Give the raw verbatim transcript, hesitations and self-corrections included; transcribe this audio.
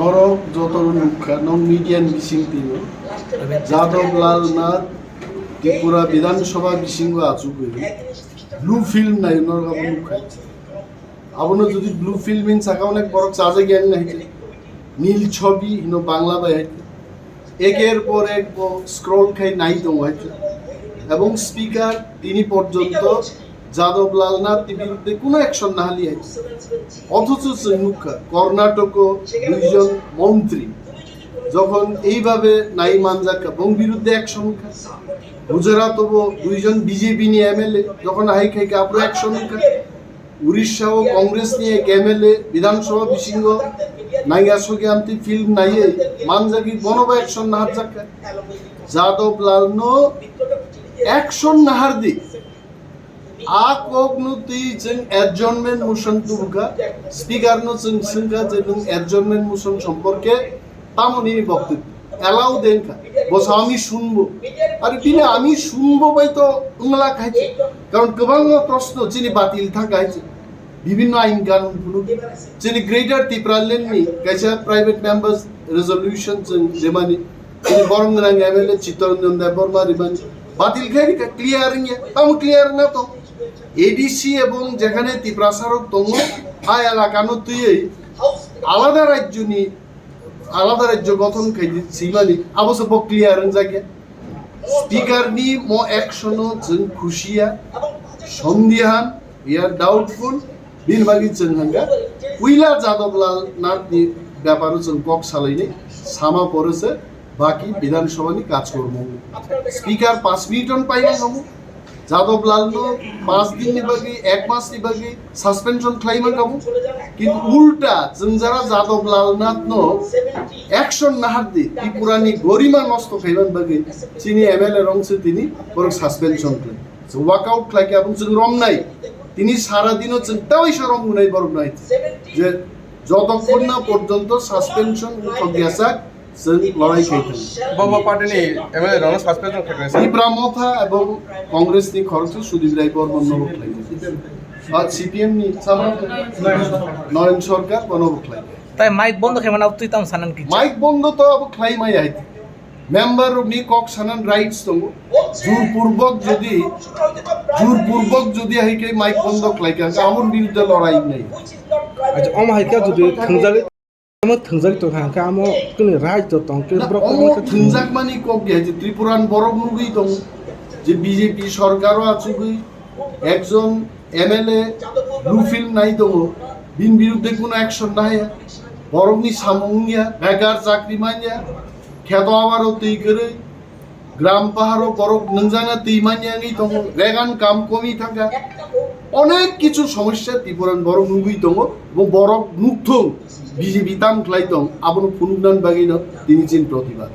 Borok joto nukha, non media ni bising tino. Jadab Lal Nath Tripura Bidhan Sabha bisingo achugwi blue film nai norok abo nukha. Abono jodi blue film hin saka onek borok chajak yang nai. Nil Chhobi hino Bangla bai hai. Eker por ek bo scroll khai nai tongo hai. Ebong speaker tini porjonto Jadab Lal Nath ni biruddhe kuno action nahali hai. Othocho chwng nukha, Karnatako duijon montri jokhon eibhabe nai manjak kha, bong biruddhe action kha. Gujarat o bo duijon B J P ni M L A jokhon hai khai kha, aphuru action kha. Urisha o Congress ni ek M L A Bidhan Sabha bisingo naiya sogi amtwi film naiye manjagwi bono bo action naharjak kha. Jadab Lal no action nahardi. A kok no twi chwng adjournment motion tubukha, speaker no chwng swngkha je nwng adjournment motion সম্পর্কে tamo nini বক্তব্য allow de wngkha, bo sa আমি শুনবো, are bini আমি শুনবো bai to wngla khai se, karon kwbangma proshno chini batil thang khai se, bibhinno ain kanun phunuk, chini Greater Tipraland ni kaisa private members resolution chwng remani, chini borom gwnang M L A Chittaranjan Debbarma remani, batil khai rikha, clear wngya, tamo clear na to, A D C ebong jekhane Tiprasa rok tongo, a elaka no twiwi alada rajyoni, alada rajyo gothon khai di swimani, abo se bo clear wngjakya. Speaker ni mo action o chwng khusiya, sondihan, we are doubtful, bini bagwi chwng hangkha puila Jadab Lal Nath ni beparo chwng kok salainai, sama pore se baki Bidhan Sabha ni kajkormo. Speaker panch minute on paimang kamo, Jadab Lal no panch din ni bagwi, ek mas ni bagwi suspension khlaima kamo. Kintu ulta chwng jara Jadab Lal Nath no action nahardi, Tripura ni gorima nosto khaiman bagwi chini M L A rong se tini borok suspension khlai. So walk out khlai khe abong chwng romnai. Tini sara dino chwng tawi sa romnai borok nai. Je jotokhon na porjonto suspension wngthok yachak, chwng lorai khai thang. Bo, bo party ni M L A rok no suspension khai kha. Tipra Motha ebong Congress ni khoroksa Sudip Rai Bormon no bo khlai. Ba C P M ni sama Noren Sarkar bono bo khlai. Tai mic bondo khai mana twi tam sanan ki. Mic bondo to abo khlai mai hai. Member rok ni kok sanan rights tongo. Jur purbok jodi, jur purbok jodi hai khe mic bondo khlai kha, aboni biruddhe lorai nai. Acha, omo hai khe jodi thangjagwi Amo thwngjak tong kha, hwnkhe amo kwnwi right to tong khe Na, borok omo khe thwngjak mani kok ya je Tripuran borok nugwi tong je B J P sorkar o achugwi ekjon M L A blue film nai tongo, bini biruddhe kuno action nahaya, borokni samung wngya, bekar chakri manya, kheto abaro twi kwrwi, Gram paharo borok nwngjana twi manya wngwi tongo, regan kam komi thangkha, onek kichu somosya Tripuran borok nugwi tongo, bo borok nukthung B J P tam khlai tong, abono phunuknani bagwino tini chini protibad.